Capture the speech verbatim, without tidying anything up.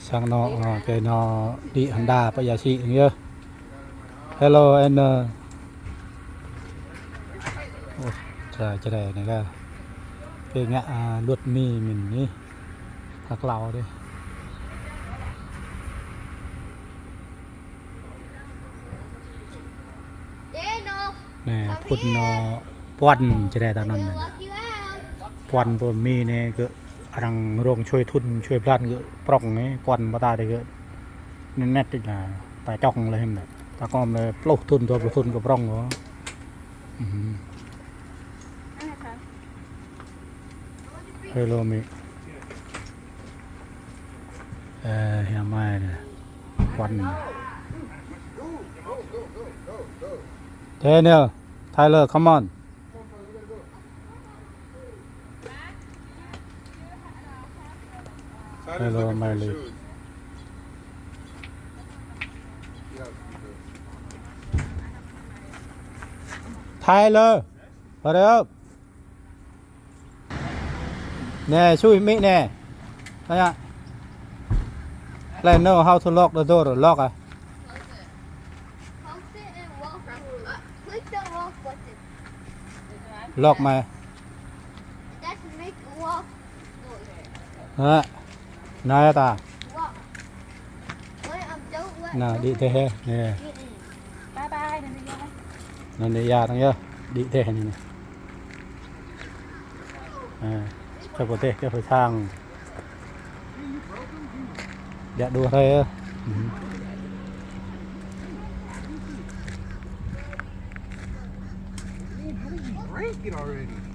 Sang anŏ, ơ, kơ anŏ đĭ Honda pơ ia sĭ anŭn yơh. Hello, and, ơ, ôh, čơđai, čơđai anai lah. Kơ ngă, ơ, luật Mi mĭn anai. Hơklâo dih. Anai, phŭn anŏ puăn čơđai ta anŭn anai. Puăn pơ Mi anai kơ arăng rông čuai thŭn, čuai blan kơ prŏng anai, puăn pơ ta dih kơ anet anet dih lah, ta čŏng lĕ hiư̆m dih. Ta kom lĕ pluh thŭn, dua pluh thŭn kơ prŏng kơ. Mhm. Hello, Mi. Ơ, hiam mai anai. Puăn. Daniel, Tyler, come on. Hello, Miley. Tyler, hurry up. Nè, sui mĭ nè. Tanya. Let know how to lock the door. Lock à? Close it and walk. Uh, click the walk button. Lock mà. That's make a walk noise. Hả? Nè ta. Walk. Wait, um, don't let, nè, don't đĭ let teh hă? Nè. Mm-mm. Bye bye, anŭn đĭ ia. Anŭn đĭ ia tăng yơh. Đĭ teh anai nè. À, čơp pơ teh, čơp pơ sang. Đĭ đua rai yơh. Mhm. Break it already.